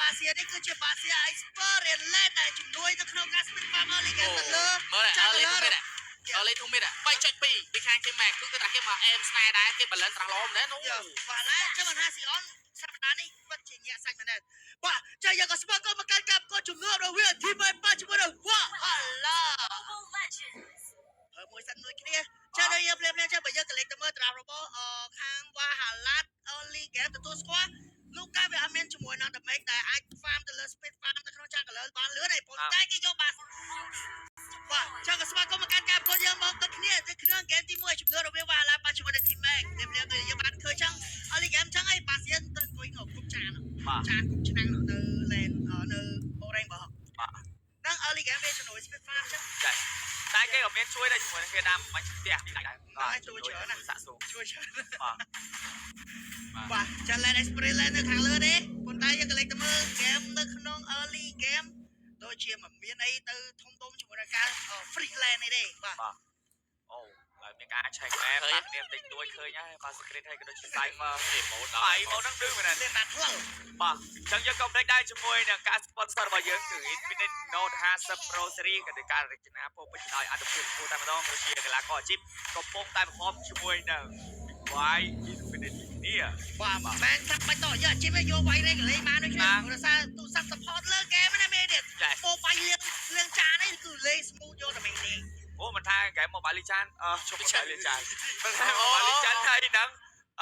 បាសៀនេះគឺជាបាសៀ experience lane ដែលជំនួយនៅក្នុងការ speed farm early game ទៅលើ មើល early to mid early to mid 3.2ពីខាង team Max គឺគេថាគេមកអេមស្នេហ៍ដែរគេ balance ត្រង់ល្អមែននោះ បាទឡាចាំមិនថាស៊ីអនសប្តាហ៍នេះពិតជាញាក់សាច់មែនទេបាទចាយើងក៏ស្វាគមន៍មកកាន់ការប្រកួតជំនួបរវាង Team Max បាទជាមួយនឹង Valhalla Mobile Legends. ហើមួយសិនមួយគ្នាចាដល់យើងភ្លាមៗចាំបើយើងកលេចទៅមើលត្រារបស់ខាង Valhalla early game ទទួលស្គាល់លូកាវាអត់មានជាមួយនឹង damage ដែលអាច farm ទៅលើ speed farm នៅក្នុង jungle បានលឿនឯប៉ុន្តែគេយកបាទបាទចឹងក៏ស្វាគមន៍មកកាន់ការប្រកួតយើងមកដូចគ្នាទៅក្នុង game ទី1ជំនួបរវាង Valhalla បាទជាមួយនឹង Team Max ភ្លាមៗគឺយើងបានឃើញចឹង early game ចឹងឯងបាសៀនទៅអង្គុយងគ្រប់ចាន បាទ ចានគ្រប់ឆ្នាំងនៅ lane នៅ orange របស់ បាទ ហ្នឹង early game វាជំនួយ speed farm ចឹង តែគេក៏មានជួយដែរជាមួយនឹងគេតាមមិនផ្ទះដែរ ជួយច្រើនណាស់ សាក់ស៊ូ ជួយច្រើន បាទ បាទចា lane experience lane នៅខាងលើទេប៉ុន្តែយើងក៏លេចទៅមើល game នៅក្នុង early game ដូចជាមិនមានអីទៅធំដុំជាមួយនឹងការ free lane នេះទេបាទ អូហើយមានការឆែកមែនបាទគ្នាតិចតួចឃើញហើយបាទ secret ហើយក៏ដូចជា cyber នេះម៉ូត ហើយមកនឹងឌឺមែនទេ លេងបានផ្លូវ បាទអញ្ចឹងយើងក៏ភ្លេចដែរជាមួយនឹងការ sponsor របស់យើងគឺ Infinix Note 50 Pro Series ក៏ដូចការរចនាពោពេញដោយអត្ថប្រយោជន៍ខ្ពស់តែម្ដងដូចជាកីឡាករអាជីពកំពុងតែ perform ជាមួយនឹង Y Infinity នេះ បាទមែនថាបាច់តយកអាជីពយកវាយលេងលេងបានដូចគ្នាព្រោះសារទូរស័ព្ទ support លើ game ណាមេទៀត ចា ពោបាយលៀងលៀងចាននេះគឺលេង smooth យកតែមេនេះ អូមិនថា game Mobile Legends អឺជុំ Mobile Legends មិនថា Mobile Legends ហើយហ្នឹង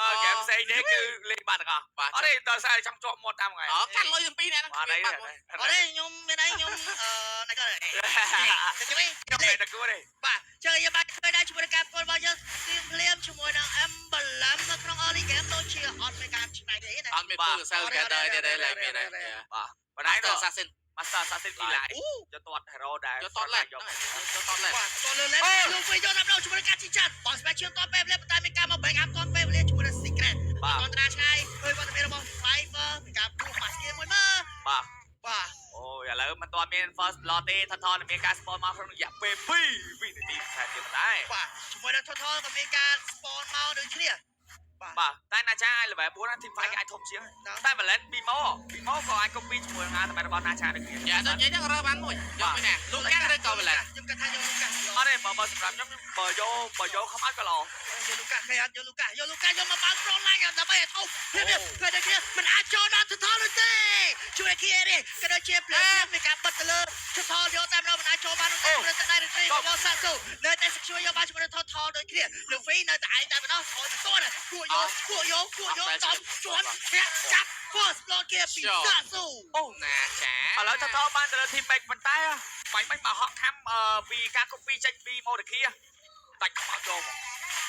អឺ game ផ្សេងទេគឺលេងបាត់ទាំងអស់ បាទ អត់ទេដល់សារចង់ជាប់មាត់តាមថ្ងៃ អូកាត់លុយទាំងពីរនាក់ហ្នឹង អត់អី បាត់ អត់ទេខ្ញុំមានអីខ្ញុំអឺណៃក៏ទៅជួយ ខ្ញុំ លេ មិនតែគួរទេ បាទចឹងយើងបានឃើញដែរជាមួយនឹងការប្រកួតរបស់យើងភ្លាមភ្លាមជាមួយនឹង Emblem នៅក្នុង early game ដូចជាអត់មានការឆ្នៃទេណា អត់មានពូសែលកែដែរទេឡើយមានដែរ បាទបណ្ដៃ ទៅ ទៅ Assassin Master Assassin ពីឡាយ អូ យកទាត់ hero ដែរ យកតតឡែកហ្នឹងយកតតឡែក បាទតលើលេលោកវិញយកតាមដល់ជាមួយនឹងការជីចាត់បោះស្បែកជើងតពេលវេលាប៉ុន្តែមានការមក back up តពេលវេលាជាមួយនឹង Secret បាទ តតាឆ្ងាយឃើញវត្តមានរបស់ Cypher មានការពុះបាស្គីមួយមើល បាទ បាទ អូយឥឡូវមិនទាន់មាន first blood ទេថថនឹងមានការ spawn មកក្នុងរយៈពេល2វិនាទីថែមទៀតដែរ បាទជាមួយនឹង Total ក៏មានការ spawn មកដូចគ្នាបាទ បាទតែណាចាអាច level 4ណា team fight គេអាចធំជាងតែ balance ពីម៉ូពីម៉ូក៏អាច copy ជាមួយនឹងអារបស់ណាចាដូចគ្នា យ៉ាទៅនិយាយទៅរើបានមួយយកមួយណាលូកាឬក៏វ៉ាឡែ ខ្ញុំគិតថាយកលូកា អត់ទេបើបើសម្រាប់ខ្ញុំបើយកបើយកខំអត់ក៏ល្អ យកលូកាគេអត់យកលូកាយកលូកាយកមកបើក front line ដើម្បីឲ្យធំភ្លាមៗឃើញដូចគ្នាមិនអាចចូលដល់ Total នោះទេជួយឲ្យ KA នេះក៏ដូចជាភ្លាមៗមានការបិទទៅលើ Total យកតែម្ដងមិនអាចចូលបាននោះទេព្រោះតែ directory របស់សាស៊ូនៅតែ secure យកបានជាមួយនឹង Total ដូចគ្នាលោកវីនៅតែឯងតែម្ដងថយមិនទាន់គួយកគួយកគួយកតំជន់ធាក់ចាប់ first blood គេពីសាស៊ូ អូណាចា ឥឡូវថថបានទៅលើ team back ប៉ុន្តែបាញ់បាញ់មកហក់ខំពីការ copy ចេញពីម៉ូតាគីដាច់ខ្មោចយក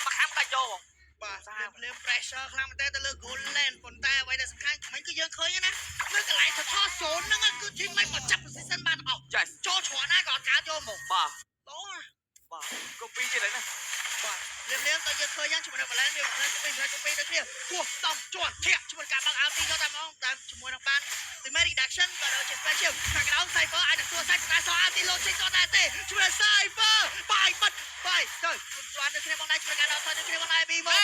មកខំដាច់យកមក បាទភ្លាមភ្លាម pressure ខ្លាំងមែនទែនទៅលើ goal lane ប៉ុន្តែអ្វីដែលសំខាន់មិញគឺយើងឃើញណានៅកន្លែងថថ zone ហ្នឹងគឺ team មិនមកចាប់ position បានអស់ Yes ចូលច្រកណាក៏អត់កើតយកមក បាទ ល្អណាស់ បាទ copy ទៀតហើយណា បាទលៀមលៀមក៏យើងឃើញយ៉ាងជាមួយនឹង balance វាមិន copy មិន copy ដូចគ្នាគោះតំជាន់ធាក់ជាមួយការបើក ulti យកតែហ្មងតាមជាមួយនឹងបាន damage reduction ក៏ដូចជា special ខាងក្រោម Cypher អាចនឹងសួរសាច់តែស ulti លោតចេញតតែទេជាមួយនឹង Cypher បាយបិទបាយទៅស្វានដូចគ្នាបងដែរជាមួយការដកថយដូចគ្នាបងដែរពីមក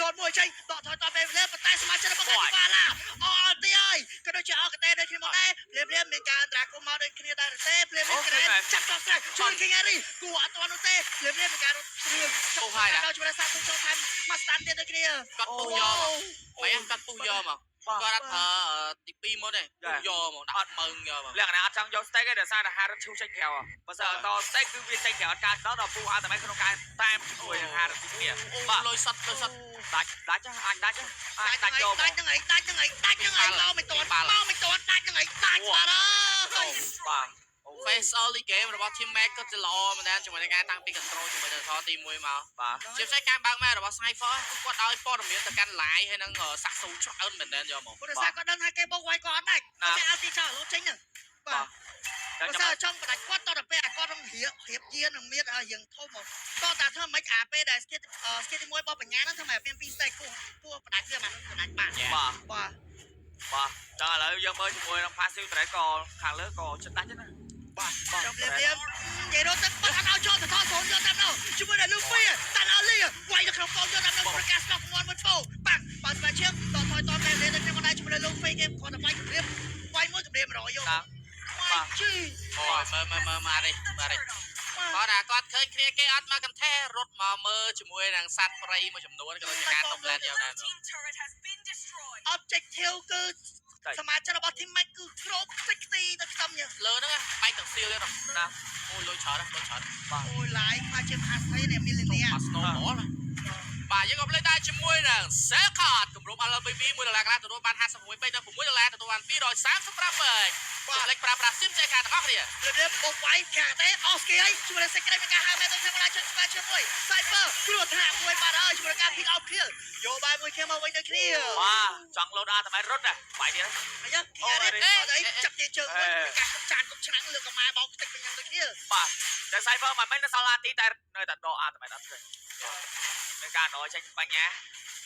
លោតមួយចេញដកថយតពេលវេលាប៉ុន្តែសមាជិករបស់កាទីបាឡាអ ulti ហើយក៏ដូចជាអកតេដូចគ្នាបងដែរភ្លាមភ្លាមមានការអន្តរាគមន៍មកដូចគ្នាដែរទេភ្លាមភ្លាមក្រែចាប់ចប់ស្រេចជួយ King Harry គួរអត់ទាន់នោះទេភ្លាមភ្លាមមានការរត់ត្រៀមដល់ជួយសាទុចូលថែមមកស្តាន់ទៀតដូចគ្នា គាត់ពុះយកមកមិនគាត់ពុះយកមកគាត់អត់ប្រើទី2មុនទេពុះយកមកដាក់មើងយកមក លក្ខណៈអត់ចង់យក steak ទេដោយសារតែហារត់ឈូចេញក្រៅបើសិនអត់ត steak គឺវាចេញក្រៅអត់កើតដល់ដល់ពូអត់តែក្នុងការតាមជាមួយនឹងហារត់ទីគ្នា អូ បាទ លុយសុតលុយសុត ដាច់ដាច់អាចដាច់អាចដាច់យក ដាច់ហ្នឹងឯងដាច់ហ្នឹងឯងដាច់ហ្នឹងឯងមកមិនទាន់មកមិនទាន់ដាច់ហ្នឹងឯងដាច់បាត់ហើយ បាទ Face early game របស់ Team Max ក៏ជាល្អមែនដែរជាមួយនឹងការតាំងពី control ជាមួយនឹងថទី1មក បាទ ជាពិសេសការបើកម៉ែរបស់ Cypher គឺគាត់ឲ្យព័ត៌មានទៅកាន់ live ហើយនឹងសាក់សូច្រើនមែនដែរយកមក ព្រោះសារគាត់ដឹងថាគេបោកវាយគាត់អត់ដាច់គាត់អត់ទីចោលលោចេញហ្នឹងបាទ តែ បើសិនចង់បដាច់គាត់តតែពេលអាគាត់នឹងរៀបរៀបយានឹងមានរៀងធំមកតតែធ្វើមិនអាពេលដែល skill skill ទី1របស់បញ្ញាហ្នឹងធ្វើមិនមាន2 stack គោះគោះបដាច់វាបានបដាច់បាន បាទ បាទ បាទចង់ឥឡូវយើងមើលជាមួយនឹង passive trade ក៏ខាងលើក៏ចិត្តដាច់ណា បាទចាំភ្លាមភ្លាមនិយាយរត់ទៅបាត់អត់ឲ្យចូលទៅថតសូនយកតាមនោះជាមួយនឹង Luffy តាន់អលីវាយនៅក្នុងកងយកតាមនោះប្រកាសស្លោះងន់មួយពោបាំងបើស្បែកឈាមតថយតតែលេទៅខ្ញុំមិនដែរជាមួយនឹង Luffy គេគាត់តែវាយគម្រាមវាយមួយ មាន100យក ណា បាទជី អូយមើលមើលមើលមកនេះមកនេះគាត់ថាគាត់ឃើញគ្នាគេអត់មកកន្ទេរត់មកមើលជាមួយនឹងសត្វព្រៃមួយចំនួនក៏ដូចជាការតុបលែនយកដែរ objective គឺសមាជិករបស់ team Max គឺគ្រប់តិចទីទៅខ្ទំញ លើហ្នឹងបែកទាំងសៀលទៀត ណា អូយលុយច្រើនលុយច្រើន អូយឡាយខ្លាចជាមហាស្រីនេះមីលីនែ មក snowball បាទយើងក៏លេងដែរជាមួយនឹង Cellcard គម្រោង LBB 1ដុល្លារកន្លះទទួលបាន56ពេជ្រដល់6ដុល្លារទទួលបាន235ពេជ្របាទលេខប្រើប្រាស់ SIM ចែកការទាំងអស់គ្នា លៀបលៀបបុកវាយខាងទេអស់ស្គីហើយជួយសេចក្តីមានការហៅមែនទៅខ្ញុំឡាជិតស្វាជាមួយ Cypher គ្រោះថ្នាក់មួយបាត់ហើយជួយការ pick up kill យកបាយមួយគ្នាមកវិញដូចគ្នា បាទចង់លោតអាតែរត់ណាបាយទៀត អាយ៉ាគេអត់អីចាប់ជាជើងមួយជួយការគុំចានគុំឆ្នាំងលើកម៉ែបោកខ្ទេចវិញដូចគ្នា បាទតែ Cypher មិនមែននៅសល់អាទីតែនៅតែដកអាតែអត់ឃើញមានការណយចេញបញ្ញា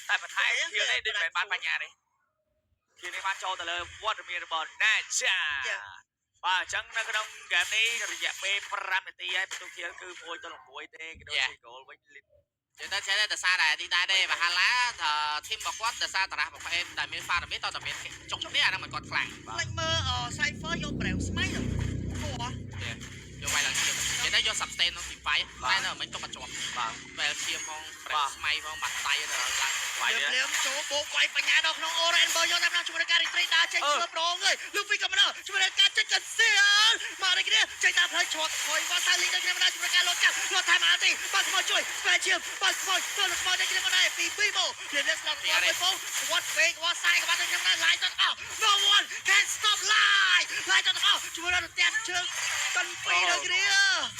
តែបន្ថែមធៀនេះដូចមិនបានបញ្ញាទេធៀនេះបានចូលទៅលើវត្តមានរបស់ណាចាបាទអញ្ចឹងនៅក្នុងហ្គេមនេះរយៈពេល5នាទីហើយបន្ទុកធៀគឺ1ទល់1ទេគេដូចជា goal វិញ និយាយទៅចេះតែដោយសារតែទីដែរទេបាហាឡាធីមរបស់គាត់ដោយសារតារ៉ារបស់អេមដែលមានហ្វារ៉ាមីតតែមានចុកគ្នាអាហ្នឹងមិនគាត់ខ្លាំង ផ្លេចមើល Cypher យកប្រែវស្មៃទៅគោះ យកវាយឡើងឈាមនិយាយទៅយក sustain ក្នុងទីវាយតែនៅមិនទុកអត់ជាប់ បាទ វែលឈាមផងប្រែស្មៃផងបាត់ដៃទៅឡើង បាយទៀត លៀមចូលបោកវាយបញ្ញាដល់ក្នុង Orange បើយកតាមណាជួយការ retreat ដើរចេញធ្វើប្រងហើយលូហ្វីក៏មកដល់ជួយការចេញកសៀលមកនេះគ្នាចេញតាមផ្លូវឆ្វក់ខយមកសាលីងដូចគ្នាមកដល់ជួយការលត់កាប់លត់ថែមអាទីបាត់ស្មោជួយស្វែឈាមបាត់ស្មោចូលស្មោដូចគ្នាមកដែរពីពីបូលៀមលៀមស្លាប់មួយពងវត្តវេកវត្តសាយក៏បានដូចគ្នាមកដែរឡាយទាំងអស់ No one can stop lie ឡាយទាំងអស់ជួយដល់ផ្ទះជើងកិនពីដូចគ្នា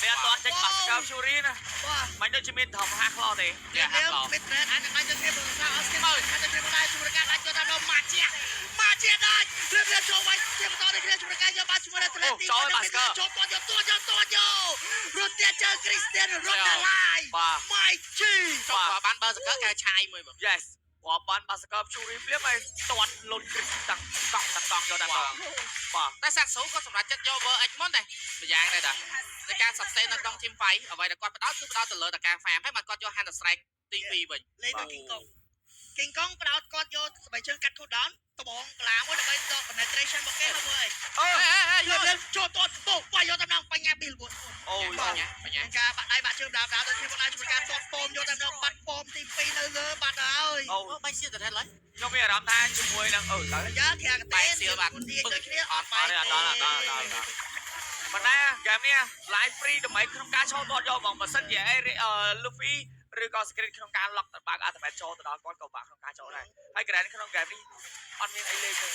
វាអត់ទាន់ចេញបាសកល Fury ណា បាទ មិនដូចជាមានធំហាក្លោទេ យ៉ាហាក់ឡោ មេត្រេនអាចនឹងបាញ់ទៅគ្នាបើថាអត់ស្គីមកខាងទៅគ្នាមកដែរជួយការដាច់យកតាមដល់ម៉ាជាម៉ាជាដាច់លឿនលឿនចូលវាយជាបន្តទៅគ្នាជួយការយកបានជាមួយដល់ត្រេនទីចូលតយកតយកតយករត់ទៀតជើគ្រីស្ទៀនរត់ដល់ឡាយ បាទ ម៉ៃជី ចុះបានបើសកកែឆាយមួយបង Yes គាត់បានបាសកល Fury ភ្លាមហើយទាត់លុតគ្រីស្តាំងកង់តាំងកង់យកតែដងបាទ តែសាក់ស៊ូក៏សម្រាប់ចិត្តយក Ver X មុនដែរម្យ៉ាងដែរតាในការ sustain នៅក្នុង team fight អ្វីដែលគាត់ផ្ដោតគឺផ្ដោតទៅលើតែការ farm ហើយមកគាត់យក Hunter Strike ទី2វិញ លេងទៅគីងកងគីងកងផ្ដោតគាត់យកស្បែកជើងកាត់ cooldown ដបងកលាមួយដើម្បីដក penetration របស់គេហើយមើលអី អឺ អេអេ លឿនលឿនចូលតតវាយយកតំណងបញ្ញាពីលួន អូយ បញ្ញាបញ្ញា ការបាក់ដៃបាក់ជើងដើមដើមទៅគ្នាមកដែរជួយការទាត់ប៉មយកតែម្ដងបាត់ប៉មទី2នៅលើបាត់ហើយ អូ អូបាយសៀលទៅហើយឡើយ ខ្ញុំមានអារម្មណ៍ថាជាមួយនឹងអឺឡើយ យ៉ាធាកតេគុនទាដូចគ្នាអត់ អ បាយ ត់អត់ដល់អត់ដល់អត់ដល់ប៉ុន្តែហ្គេមនេះ live free ដើម្បីក្នុងការចូលទាត់យកហ្មងបើសិនជាអេ Luffy ឬក៏ Secret ក្នុងការ lock ទៅបើក ultimate ចូលទៅដល់គាត់ក៏បាក់ក្នុងការចូលដែរហើយ Grand ក្នុង game នេះអត់មានអីលេងទេ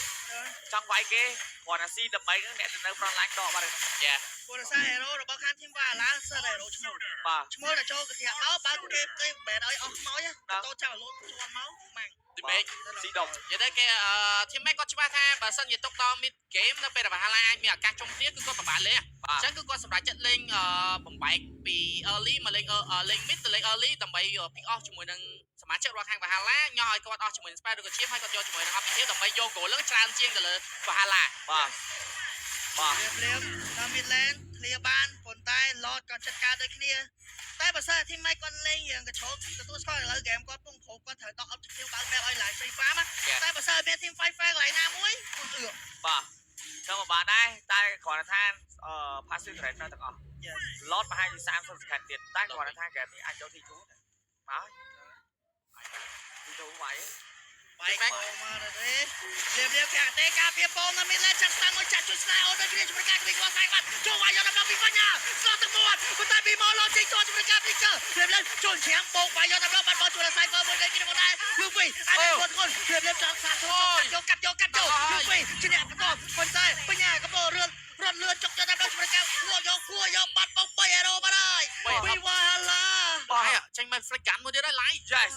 ចង់វាយគេគ្រាន់តែស៊ីដើម្បីហ្នឹងអ្នកទៅនៅ front line ដកបាត់ហើយ ពលសាហេរ៉ូរបស់ខាងធីមវ៉ាឡាសើហេរ៉ូឈ្មោះ បាទ ឈ្មោះតែចូលកធាមកបើគេគេបែរឲ្យអស់ខ្មោចតោចាំលូតជន់មកម៉ាំង ទីមេ ស៊ីដុំ និយាយទៅគេអឺ team mate គាត់ច្បាស់ថាបើសិនជាទុកដល់ mid game នៅពេលដែល Valhalla អាចមានឱកាសជុំគ្នាគឺគាត់ពិបាកលេង បាទ អញ្ចឹងគឺគាត់សម្រេចចិត្តលេងអឺបំបែកពី early មកលេងលេង mid ទៅលេង early ដើម្បី pick off ជាមួយនឹងសមាជិករបស់ខាង Valhalla ញោះឲ្យគាត់អស់ជាមួយនឹង spell ឬក៏ឈាមហើយគាត់យកជាមួយនឹង objective ដើម្បីយក goal នឹងច្រើនជាងទៅលើ Valhalla បាទបាទ លៀមលៀមតាម midland ធ្លាបានប៉ុន្តែ Lord ក៏ចិត្តការដូចគ្នាតែបើសិនធីមម៉េគាត់លេងយ៉ាងកញ្ឆោទទួលស្គាល់ឥឡូវហ្គេមគាត់ពងគ្រប់គាត់ត្រូវដក objective បើក map ឲ្យ live free farm តែបើសិនមាន team fight fair កន្លែងណាមួយគាត់អឺ បាទចឹងមកបានដែរតែគ្រាន់តែថាអឺ passive trend នៅទាំងអស់ lot ប្រហែលជា30 second ទៀតតែគ្រាន់តែថា game នេះអាចយក T2 មក T2 វាយ បាយមកមកទេលៀបលៀបកាទេការពីប៉មនៅមានលែចាក់ស្តាំមួយចាក់ជួយស្នេហ៍អូនដូចគ្នាជាមួយការគ្រីក្លាសាយបាត់ចូលវាយយកដល់ពីបញ្ញាស្លោះទឹកមាត់ប៉ុន្តែពីមកលោចេញតជាមួយការពីកើលៀបលៀបចូលច្រាំបោកវាយយកដល់បាត់បោជួយសាយហ្វឺមួយដូចគ្នាមកដែរលូហ្វីអាចគាត់គាត់លៀបលៀបចង់សាចូលយកកាត់យកកាត់យកលូហ្វីជាអ្នកបន្តប៉ុន្តែបញ្ញាកំពុងរឿនរត់លឿនចុកយកដល់ជាមួយការគួយកគួយកបាត់បោក3ហេរ៉ូបាត់ហើយពីវ៉ាឡា បាទចេញមក flick gun មួយទៀតហើយ live Yes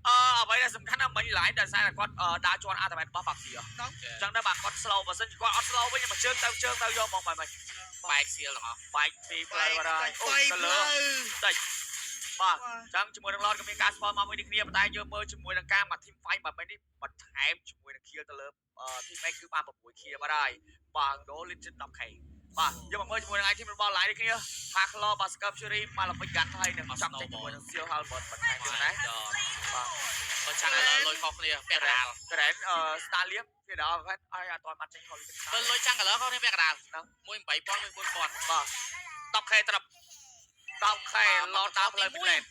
អឺអ្វីដែលសំខាន់ណាស់មិញ line ដោយសារតែគាត់ដើរជាន់ ultimate របស់បាក់ស៊ីអញ្ចឹងទៅបាទគាត់ slow បើសិនជាគាត់អត់ slow វិញមកជើងទៅជើងទៅយកមកបាយមិញ បែកសៀលទាំងអស់ បែកពីផ្លូវបាត់ហើយអូ បី ទៅលើ ផ្លូវ តិចបាទចឹងជាមួយនឹង Lord ក៏មានការ spawn មកមួយនេះគ្នាប៉ុន្តែយើងមើលជាមួយនឹងការមក team fight បែបនេះបន្ថែមជាមួយនឹង kill ទៅលើ team X គឺបាន6 kill បាត់ហើយបាទ goal lead 10K បាទយើងមកមើលជាមួយនឹង item របស់ line នេះគ្នា Haklo Basket Fury មកល្បិចកាត់ហើយនឹងចាប់ចេញជាមួយនឹង Seal Halberd បន្ថែមទៀតណា បាទបើឆាំងឥឡូវលុយខុសគ្នាពាក់កណ្ដាល ក្រែនអឺ Starlium ពីដល់ហ្នឹងឲ្យអត់ទាន់បាត់ចេញ Holy បើលុយចាំងកលខុសគ្នាពាក់កណ្ដាល1 8000 1 4000 បាទ 10K ត្រឹម 10K ឡតតាមផ្លូវពីលេន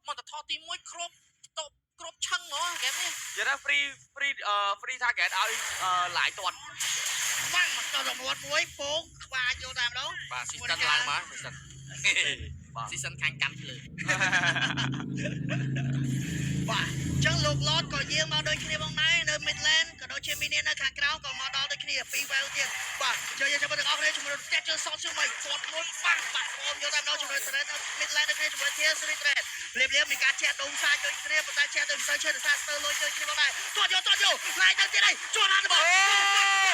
មកតថទី1គ្រប់តបគ្រប់ឆឹងហ្មងហ្គេមនេះ និយាយថា free free target ឲ្យឡាយទាត់ បាំងមកដល់រមាត់មួយពងខ្វាយកតែម្ដង បាទស៊ីសិនឡើងមកស៊ីសិន បាទ ស៊ីសិនខាងកាន់ភ្លើង បាទអញ្ចឹងលោកឡតក៏យាងមកដូចគ្នាបងដែរនៅ Midland ក៏ដូចជា Minion នៅខាងក្រៅក៏មកដល់ដូចគ្នាពីរ well ទៀតបាទជួយយើងចាំទាំងអស់គ្នាជាមួយនឹង Statue សតជុំឲ្យគាត់មួយបាំងបាក់អូមយកតែម្ដងជាមួយ Thread នៅ Midland ដូចគ្នាជាមួយ Tier 3 Thread ភ្លាមភ្លាមមានការជះដុំសាយដូចគ្នាប៉ុន្តែជះទៅមិនសូវជឿដោយសារស្ទើរលុយដូចគ្នាបងដែរទាត់យកទាត់យកឡាយទៅទៀតហើយជួនហាត់បង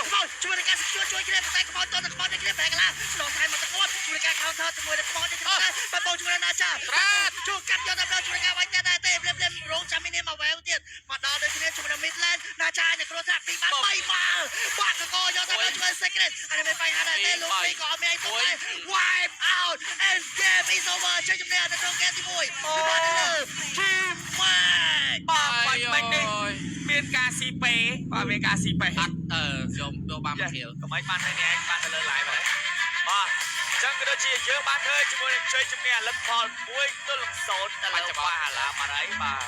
ខ្មោចជួយនឹងការជួយជួយគ្នាប៉ុន្តែខ្មោចតទៅខ្មោចដូចគ្នាប្រែកន្លាស្លងថែមមកទឹកមាត់ជួយនឹងការ counter ជាមួយនឹងខ្មោចដូចគ្នាដែរបាទបងជួយនឹងណាចា ចូលកាត់យកតែដល់ជួយការវាយតែដែរទេភ្លាមភ្លាមរងចាំមីនេះមកវែវទៀតមកដល់ដូចគ្នាជាមួយនឹង Midland ណាចាយនៅគ្រោះថ្នាក់2បាល់3បាល់បាក់កកយកតែដល់ជួយ Secret អានេះមិនបញ្ហាដែរទេលោកពីក៏អត់មានអីទុកដែរ Wipe out and game is over ជ័យជំនះនៅក្នុងហ្គេមទី1ពីបាល់ទៅលើ Team Max បាទបាច់បាច់នេះមានការស៊ីពេបាទមានការស៊ីពេ អត់អឺខ្ញុំយកបានមកខៀល កុំឲ្យបានតែនេះឯងបានទៅលើ live ហើយបាទអញ្ចឹងក៏ដូចជាយើងបានធ្វើជាមួយនឹងជ័យជំនះលទ្ធផល1ទល់នឹង0ទៅលើបាហាឡាបារៃបាទ។